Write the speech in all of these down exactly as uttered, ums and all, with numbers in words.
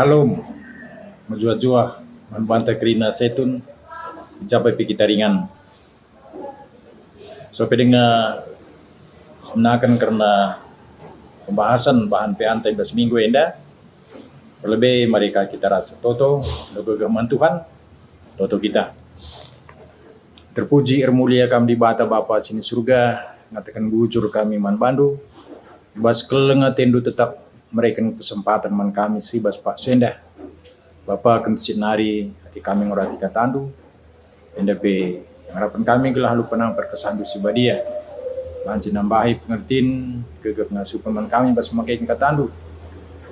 Shalom. Mejuah-juah man banta kerina setun, ncapai pe kita ringan. So pe denga semenaken kerna pembahasan bahan P A-nta i bas minggu enda, perlebe mari ka kita rasa toto, gegeh man Tuhan, toto kita. Terpuji ermulia Kam Dibata Bapa si ni Surga, ngataken bujur kami man bandu, i bas keleng atendu tetap mereken kesempaten man kami si bas paksa enda. Bapa, kentisik nari ate kami ngurati katandu, enda pe ngarapen kami gelah alu penang perkesandu si badia. Banci nambahi pengertin, gegeh ngasupen man kami bas makeken katandu.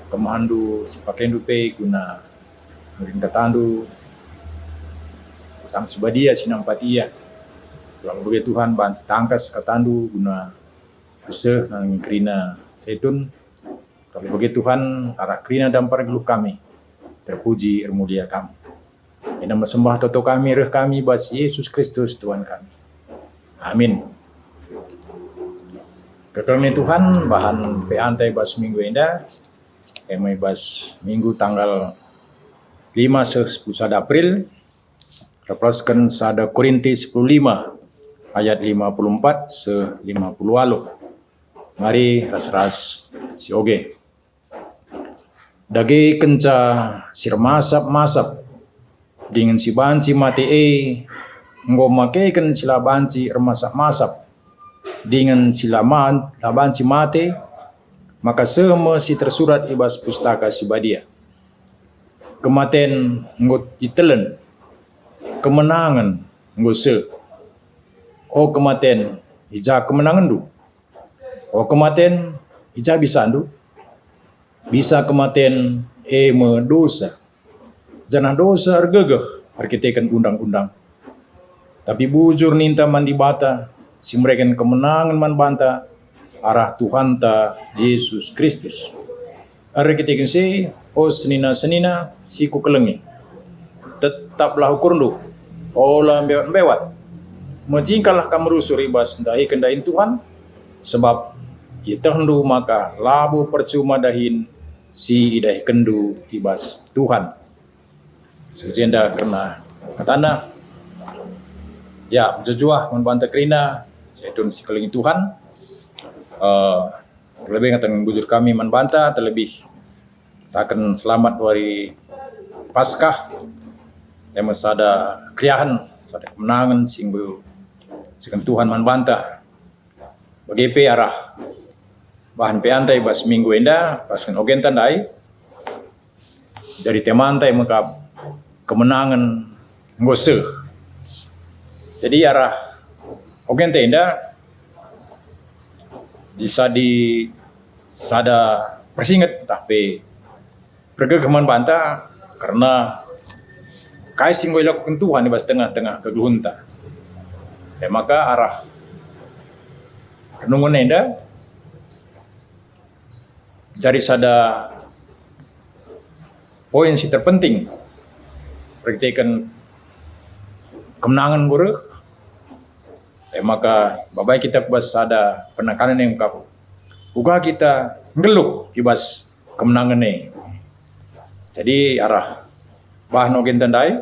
Kemahendu si pakendu pe guna nurin katandu, sang si badia si nampati ia. Kula bage Tuhan banci tangkas katandu guna keseh nandangi kerina setun. Kula bage Tuhan arah kerina dampar geluh kami. Terpuji ermulia Kam. Enda mesembah toto kami reh kami bas Yesus Kristus Tuhan kami. Amin. Kekelengen Tuhan, bahan P A-nta i bas minggu enda, e me i bas minggu tanggal lima seh sepuluh sada April, ras sada Korinti sepuluh lima ayat lima puluh empat seh lima puluh waluh. Mari ras-ras sioge. Dage kenca si ermasap-masap dingen si banci mate e enggo makeken si la banci ermasap-masap dingen si la man-, la banci mate, maka seh me si tersurat i bas Pustaka Si Badia, "Kematen enggo itelen, kemenangen enggo seh. O kematen, i ja kemenangenndu? O kematen, i ja bisandu?" Bisa kematen e me dosa, janah dosa ergegeh erkiteken Undang-undang. Tapi bujur ninta man Dibata si mereken kemenangen man banta arah Tuhanta Jesus Kristus. Erkiteken si, o senina-senina si kukelengi, tetaplah ukurndu, ola mbewat-mbewat. Mejingkalah kam rusur i bas ndahiken dahin Tuhan, sebab ietehndu maka labo percuma dahin si idahikenndu i bas Tuhan. Seperti enda kerna katana. Ya, mejuah-juah man banta kerina, setun si kelengi Tuhan. Eh, terlebih ngaten bujur kami man banta, terlebih taken selamat wari Paskah. E me sada keriahen, sada kemenangen si enggo isehken Tuhan man banta. Bage pe arah bahan P A-nta i bas minggu enda, pasken ogenta ndai, jadi temanta e me kap kemenangen enggo seh. Jadi arah ogenta enda bisa di sada persinget ntah pe pergegeh man banta kerna kai si enggo ilakoken Tuhan i bas tengah-tengah kegeluhenta. E maka arah renungen enda jadi sada poin si terpenting erkiteken kemenangen enggo reh. E maka babai kita ku bas sada penekanen e engkap uga kita nggeluh i bas kemenangen e. Jadi arah bahan ogenta ndai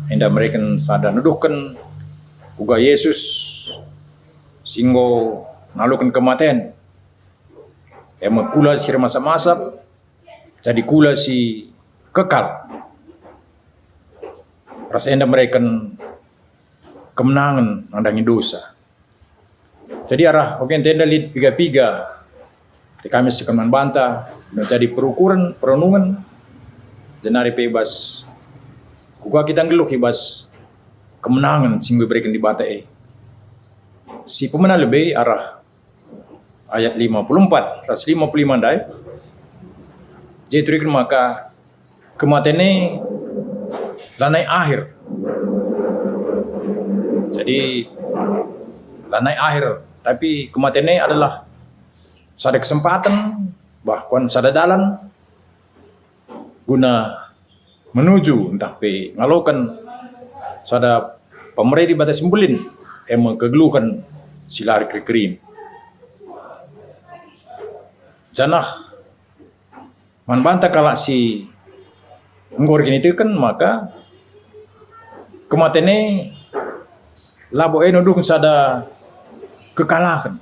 enda mereken sada nuduhken uga Yesus si enggo naluken kematen, e me kula si ermasap-masap jadi kula si kekal, ras enda mereken kemenangen nandangi dosa. Jadi arah ogenta enda lit piga-piga ate kami isehken man banta, menjadi perukuren, perenungen, jenari pe i bas kuga kita nggeluh i bas kemenangen si enggo ibereken Dibata e. Si pemena lebe arah ayat lima puluh empat ras lima puluh lima ndai, je ituriken maka kematen e lanai akhir. Jadi, lanai akhir, tapi kematen e adalah sada kesempaten, bahkan sada dalan guna menuju ntah pe ngaloken sada pemere Dibata si mbelin, e me kegeluhen si la erkeri-kerin. Janah man banta kalak si Enggo erkiniteken maka kematen e labo e nuduhken sada kekalahen,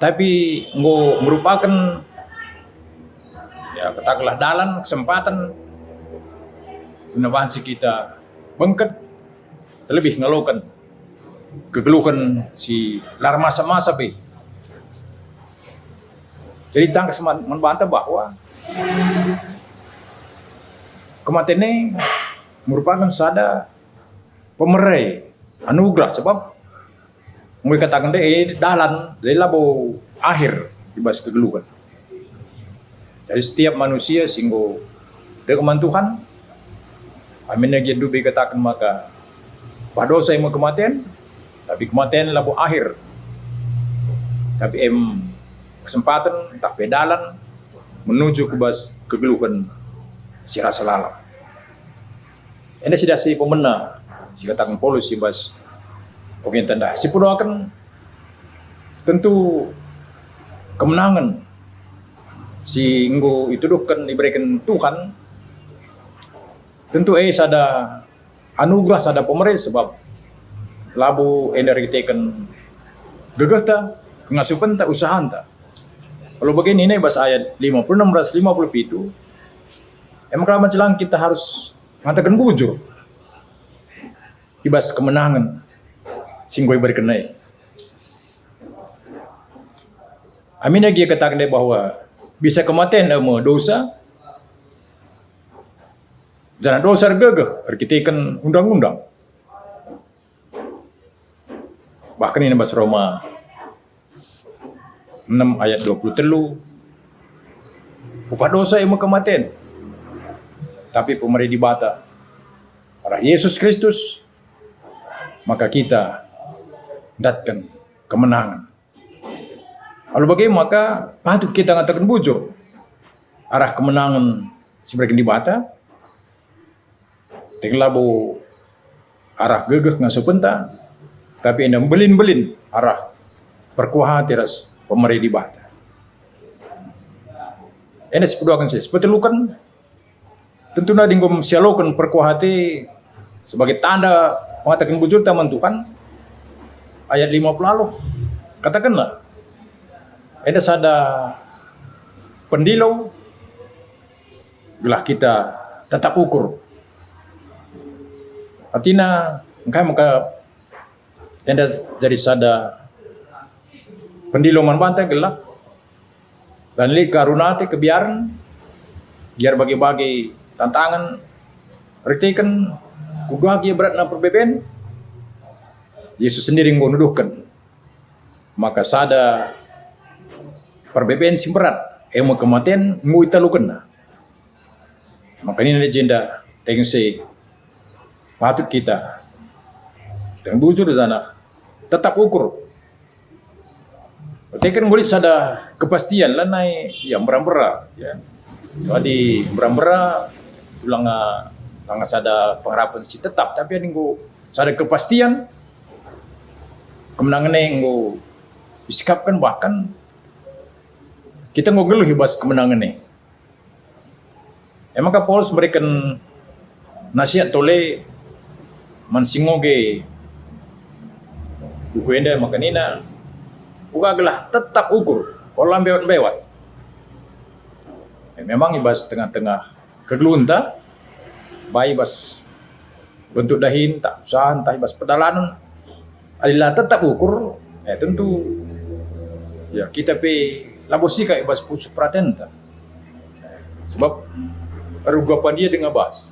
tapi enggo merupaken, ya, katakenlah dalan, kesempaten guna banci kita bengket, terlebih ngaloken kegeluhen si la ermasap-masap e. Jadi tangkas man, man banta bahwa kematen e merupaken sada pemere, anugerah, sebab enggo ikataken ndai e dalan, jadi labo akhir i bas kegeluhen. Jadi setiap manusia si enggo tek man Tuhan, aminna gia ndube ikataken maka upah dosa e me kematen, tapi kematen labo akhir, tapi em kesempaten ntah pe dalan menuju ku bas kegeluhen si rasa lalap. Enda si dasi pemena si kataken Paulus i bas oge tanda si pedoaken tentu kemenangen si enggo ituduhken ibereken Tuhan, tentu e sada anugerah, sada pemere, sebab labo enda erkiteken gegehta, pengasupenta, usahanta. Alu bage nina i bas ayat lima puluh enam ras lima puluh pitu, emang keraban celang kita harus ngataken bujur i bas kemenangen si enggo ibereken e. Aminna gia kataken ndai bahwa bisa kematen e me dosa, janah dosa ergegeh erkiteken undang-undang. Bahkan nina bas Roma enem ayat dua puluh telu, upah dosa e me kematen, tapi pemere Dibata arah Yesus Kristus, maka kita ndatken kemenangen. Alu bage maka patut kita ngataken bujur arah kemenangen si ibereken Dibata, tentu labo arah gegeh ngasupenta, tapi enda mbelin-mbelin arah perkuah ate ras pemere Dibata. Enda si peduaken, si peteluken, tentu nadi enggo sialoken perkuah ate sebagai tanda pengataken bujurta man Tuhan. Ayat lima puluh alu katakenna, enda sada pendilo gelah kita tetap ukur. Artina, engkai maka enda jadi sada pendilo man banta gelah la lit ka runa ate kebiaren, gia erbage-bage tantangen, erkiteken kuga gia beratna perbeben. Yesus sendiri enggo nuduhken maka sada perbeben si mberat, e me kematen, enggo italukenna. Maka nina i jenda, tengse patut kita, kita bujur janah tetap ukur. Erkiteken enggo lit sada kepastian, lanai, ya, mbera-mbera, ya. So, adi mbera-mbera, langa, langa sada pengharapen si tetap, tapi adi enggo sada kepastian, kemenangen e enggo isikapken, bahkan kita enggo nggeluh i bas kemenangen e. E maka Paulus mereken nasihat tole man si ngoge buku enda, maka nina, "Uga gelah tetap ukur, ola mbewat-mbewat." E, memang i bas tengah-tengah kegeluhenta, bai bas bentuk dahin, ntah usaha, ntah i bas perdalanen, adi la tetap ukur, ya tentu, ya, kita pe labo sikap i bas pusuh peratenta. Sebab eruga pandia denga bas.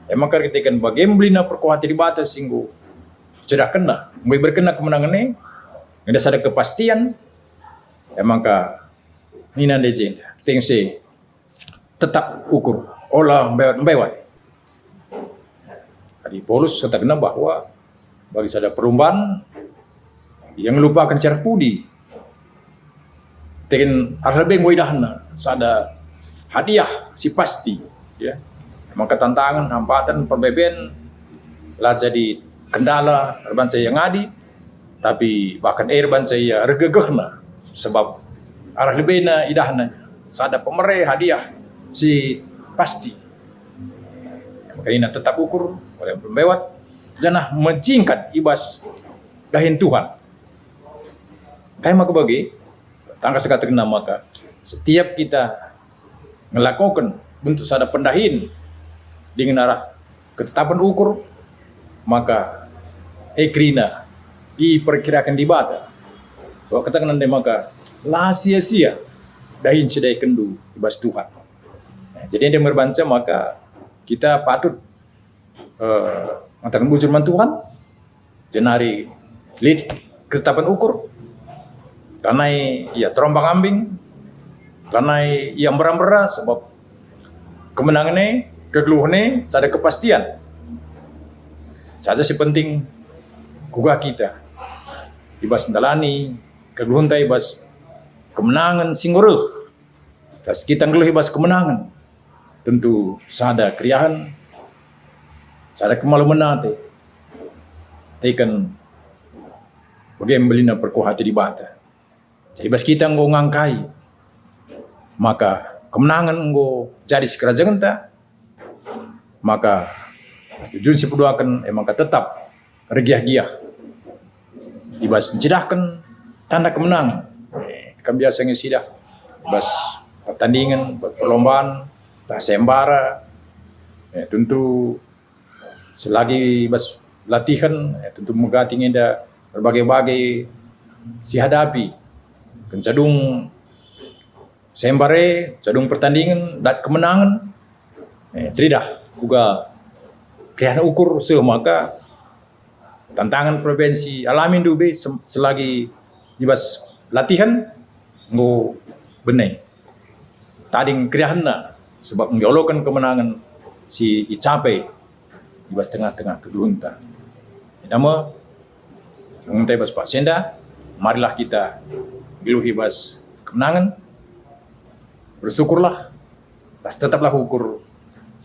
E maka erkiteken bage mbelina perkuah ate Dibata si enggo cidahkenna, enggo iberkenna kemenangen e, enda sada kepastian, e maka nina ndai jenda, kita si tetap ukur, ola mbewat-mbewat. Jadi Paulus katakenna bahwa bagi sada perumban, ia ngelupaken cara pudi. Erkiteken arah lebe enggo idahna sada hadiah si pasti, ya. Maka tantangen, hambatan, perbeben la jadi kendala erbanca ia ngadi, tapi bahkan e erbanca ia ergegehna, sebab arah lebena idahna sada pemere hadiah si pasti. Kerina tetap ukur, ola mbewat, janah mejingkat i bas dahin Tuhan. Kai maka bage? Tangkas kata kerina maka setiap kita ngelakoken bentuk sada pendahin dingen arah ketetapen ukur, maka e kerina iperkiraken Dibata. So kataken ndai maka la sia-sia dahin si daikenndu i bas Tuhan. Nah, jadi enda merbanca maka kita patut, eh, ngataken bujur man Tuhan, jenari lit ketetapen ukur, lanai ia terombang-ambing, lanai ia mbera-mbera, sebab kemenangen e, kegeluhen e, sada kepastian. Saja si penting, kuga kita i bas ndalani kegeluhenta i bas kemenangen si enggo reh. Ras kita nggeluh i bas kemenangen, tentu sada keriahen, sada kemalemen ate, teken bage mbelina perkuah ate Dibata. Jadi bas kita enggo ngangkai, maka kemenangen enggo jadi sikerajangenta, maka tujun si peduaken e maka tetap ergiah-giah i bas ncidahken tanda kemenangen. Kam biasa nge sidah i bas pertandingen, perlombaan, tah sayembara, ya, tentu selagi i bas latihen, ya, tentu megati nge enda erbage-bage sihadapi. Kenca dung sayembara e, kenca dung pertandingen, dat kemenangen, eh, teridah uga keriahen ukur seh maka tantangen perbahan si alamindu be sem-, selagi i bas latihen enggo bene tading keriahenna, sebab enggo ialoken kemenangen si icapai i bas tengah-tengah kegeluhenta. Enda me, enggo i bas paksa enda, marilah kita nggeluh i bas kemenangen, bersyukurlah, ras tetaplah ukur,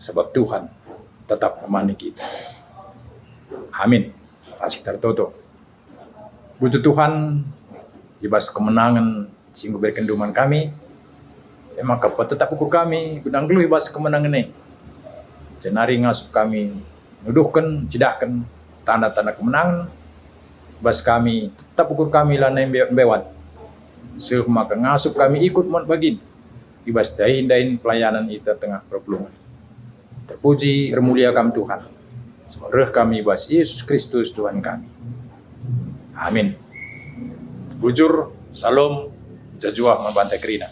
sebab Tuhan tetap nemani kita. Amin. Terima kasih tertoto. Puji Tuhan, i bas kemenangen si enggo iberekenNdu man kami, e maka petetap ukur kami guna nggeluh i bas kemenangen e. Jenari ngasup kami nuduhken, cidahken tanda-tanda kemenangen i bas kami, tetap ukur kami lanai mbe-, mbewat, seh maka ngasup kami ikut muat bagin i bas dahin-dahin pelayanen i tengah-tengah perpulungen. Terpuji, ermulia Kam Tuhan, sebab reh kami i bas Yesus Kristus Tuhan kami. Amin. Bujur, salom, mejuah-juah man banta kerina.